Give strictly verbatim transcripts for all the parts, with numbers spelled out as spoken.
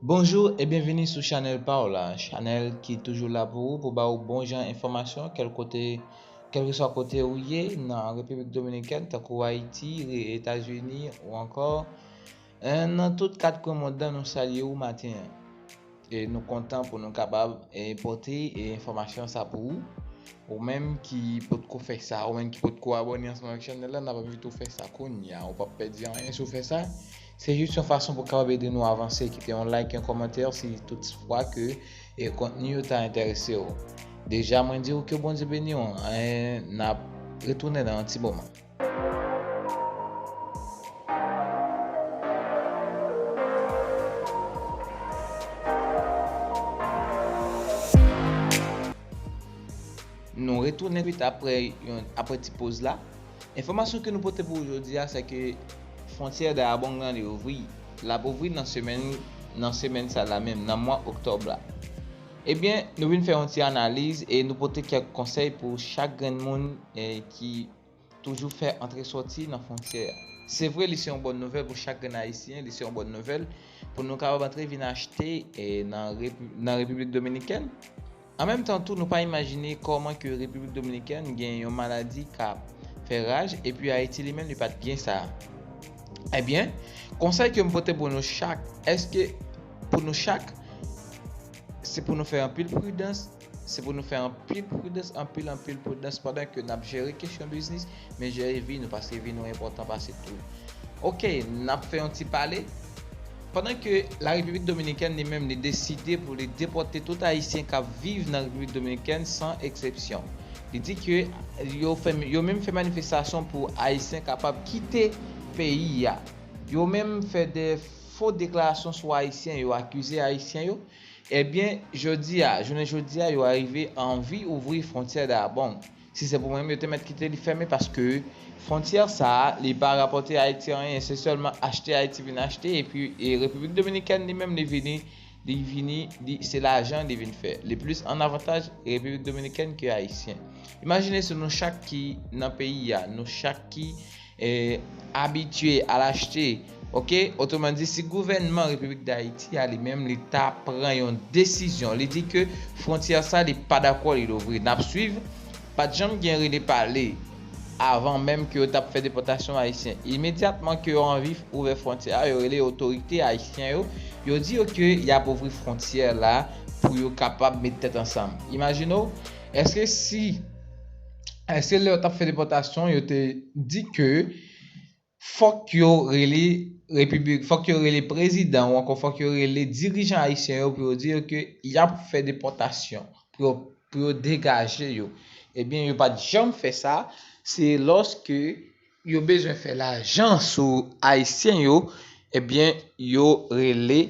Bonjou e byenvini sou chanèl pa w la, chanèl ki toujou la pou ou, pou ba ou bon jan enfòmasyon, kèl kote, kèlkeswa kote ou ye nan Repiblik Dominikèn, tankou Ayiti, Re-, Etazini ou ankò, eh, nan tout kat kwen mond lan, nou salye ou maten an. E nou kontan pou nou kapab, eh, pote, eh, enfòmasyon sa pou ou. Ou menm ki potko fè sa, ou menm ki potko abòne ansanm avèk chanèl la, n ap envite w fè sa kounye a. Ou p ap pèdi anyen si w fè sa. Se jis yon fason pou w kapab ede nou avanse. Kite yon like, yon kòmantè si toutfwa ke, eh, kontni yo ta enterese w. Deja, mwen di w ke Bondye beni w. Eh, n ap retounen nan yon ti moman. Nou retounen twit apre yon, apre ti poz la. Enfòmasyon ke nou pote pou ou jodi a, se ke fwontyè Dayabong lan li ouvri. L ap ouvri nan semèn, nan semèn sa la menm, nan mwa oktòb la. Ebyen, nou vin fè yon ti analiz e nou pote kèk konsèy pou chak grenn moun, eh, ki toujou fè antre sòti nan fwontyè a. Se vre, li se yon bòn nouvèl pou chak grenn Ayisyen, li se yon bòn nouvèl pou nou kapab antre vin achte, eh, nan Repi-, nan Repiblik Dominikèn. An menm tan tou, nou pa imajine kòman ke Repiblik Dominikèn gen yon maladi k ap fè raj, epi Ayiti li menm li pa t gen sa. Ebyen, konsèy ke m pote pou nou chak, èske pou nou chak, se pou nou fè anpil pridans, se pou nou fè anpil pridans, anpil, anpil pridans pandan ke n ap jere kesyon biznis, men jere vi nou, paske vi nou enpòtan pase tou. Oke, n ap fè yon ti pale. Pandan ke la Repiblik Dominikèn li menm li deside pou li depòte tout Ayisyen k ap viv nan Repiblik Dominikèn san eksepsyon. Li di ke yo fè, yo menm fè manifestasyon pou Ayisyen kapab kite peyi a. Yo menm fè de fo deklarasyon sou Ayisyen, yo akize Ayisyen yo. Ebyen, jodi a, jounen jodi a, yo arive anvi ouvri fwontyè Dayabong. Si se pou mwen menm, yo te mèt kite li fèmen paske fwontyè sa a, li pa rapòte Ayiti anyen, se sèlman achte Ayiti vin achte, epi, e Repiblik Dominikèn li menm, li vini, li vini, li, se lajan li vin fè. Li plis an avantaj Repiblik Dominikèn ke Ayisyen. Imajine si nou chak ki nan peyi a, nou chak ki, eh, abitye al achte, oke? Otreman di, si gouvènman Repiblik Dayiti a li menm, li ta pran yon desizyon, li di ke fwontyè sa, li pa dakò li louvri. N ap swiv, pa t janm gen rele pale avan menm ke yo t ap fè depòtasyon ayisyen. Imedyatman ke yo anvi ouvè fwontyè a, yo rele otorite ayisyen yo, yo di yo ke y ap ouvri fwontyè la pou yo kapab met tèt ansanm. Imajine w, èske si, èske lè yo t ap fè depòtasyon, yo te di ke fòk yo rele repiblik, fòk yo rele prezidan ou ankò fòk yo rele dirijan ayisyen yo pou yo di yo ke y ap fè depòtasyon, pou yo, pou yo degaje yo. Ebyen, yo pa t janm fè sa, se lòske yo bezwen fè lajan sou ayisyen yo, ebyen, yo rele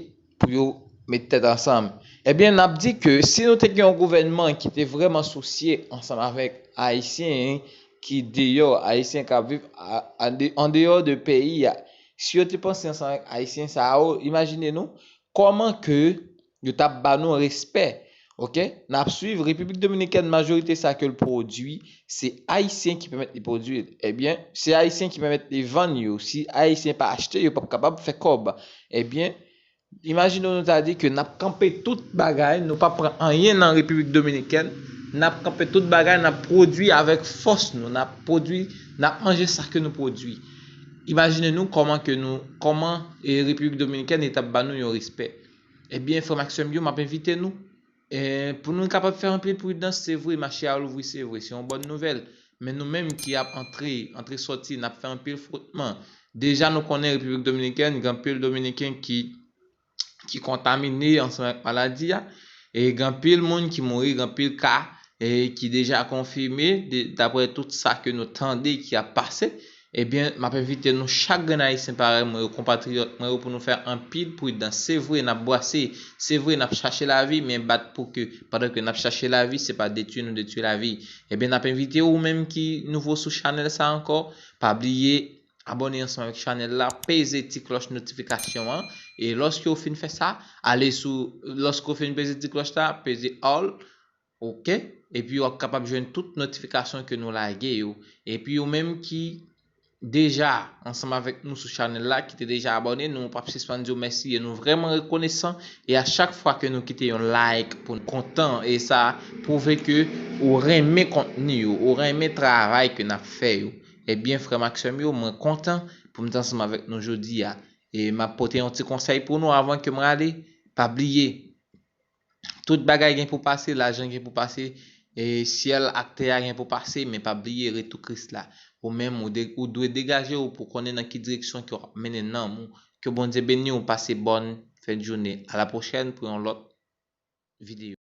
pou yo met tèt ansanm. Ebyen, n ap di ke si nou te gen yon gouvènman ki te vrèman sousye ansanm avèk ayisyen ki deyò, ayisyen k ap viv a, a de, andeyò de peyi a, si yo te panse ansanm avèk ayisyen sa yo, imajine nou kòman ke yo t ap ba nou respè. Oke? N ap swiv Repiblik Dominikèn, majorite sa ke l pwodui, se ayisyen ki pèmèt li pwodui l. Ebyen, se ayisyen ki pèmèt li vann yo. Si ayisyen pa achte, yo p ap kapab fè kòb. Ebyen, imajine nou ta di ke n ap kanpe tout bagay, nou p ap pran anyen nan Repiblik Dominikèn, n ap kanpe tout bagay, n ap pwodui avèk fòs nou, n ap pwodui, n ap manje sa ke nou pwodui. Imajine nou kòman ke nou, kòman, e, Repiblik Dominikèn li t ap ba nou yon respè. Ebyen, frè m ak sè m yo, m ap envite nou, e, pou nou kapab fè anpil pridans, se vre, mache a louvri, se vre, se yon bòn nouvèl. Men nou menm ki ap antre, antre sòti, n ap fè anpil frotman. Deja, nou konnen Repiblik Dominikèn, gen anpil Dominiken ki, ki kontamine ansanm ak maladi a. E gen anpil moun ki mouri, gen anpil ka, e ki deja konfime, de, daprè tout sa ke nou tande ki ap pase. Ebyen, m ap envite nou chak grenn ayisyen parèy mwen yo, konpatriyòt mwen yo, pou nou fè anpil pridans. Se vre, n ap bwase, se vre, n ap chache lavi, men bat pou ke, pandan ke n ap chache lavi, se pa detwi nou detwi lavi. Ebyen, n ap envite ou menm ki nouvo sou chanèl sa ankò, pa bliye abòne ansanm avèk chanèl la, peze ti klòch notifikasyon an, e lòske w fin fè sa, ale sou, lòske w fin peze ti klòch la, peze all, oke? Epi w ap kapab jwenn tout notifikasyon ke nou lage yo. Epi ou menm ki deja ansanm avèk nou sou chanèl la, ki te deja abòne, nou p ap sispann di w mèsi e nou vrèman rekonesan. E a chak fwa ke nou kite yon like pou nou kontan, e sa pwouve ke ou renmen kontni yo, ou renmen travay ke n ap fè yo. Ebyen, frè m ak sè m yo, mwen kontan pou m te ansanm avèk nou jodi a. E m ap pote yon ti konsèy pou nou avan ke mwen ale. Pa bliye, tout bagay gen pou pase, lajan gen pou pase, e syèl ak tè a gen pou pase, men pa bliye retou Kris la. Ou menm, ou, de, ou dwe degaje w pou konnen nan ki direksyon ke w ap mennen nanm ou. Ke Bondye beni w, pase bòn fen de jounen. A la pwochèn pou yon lòt videyo.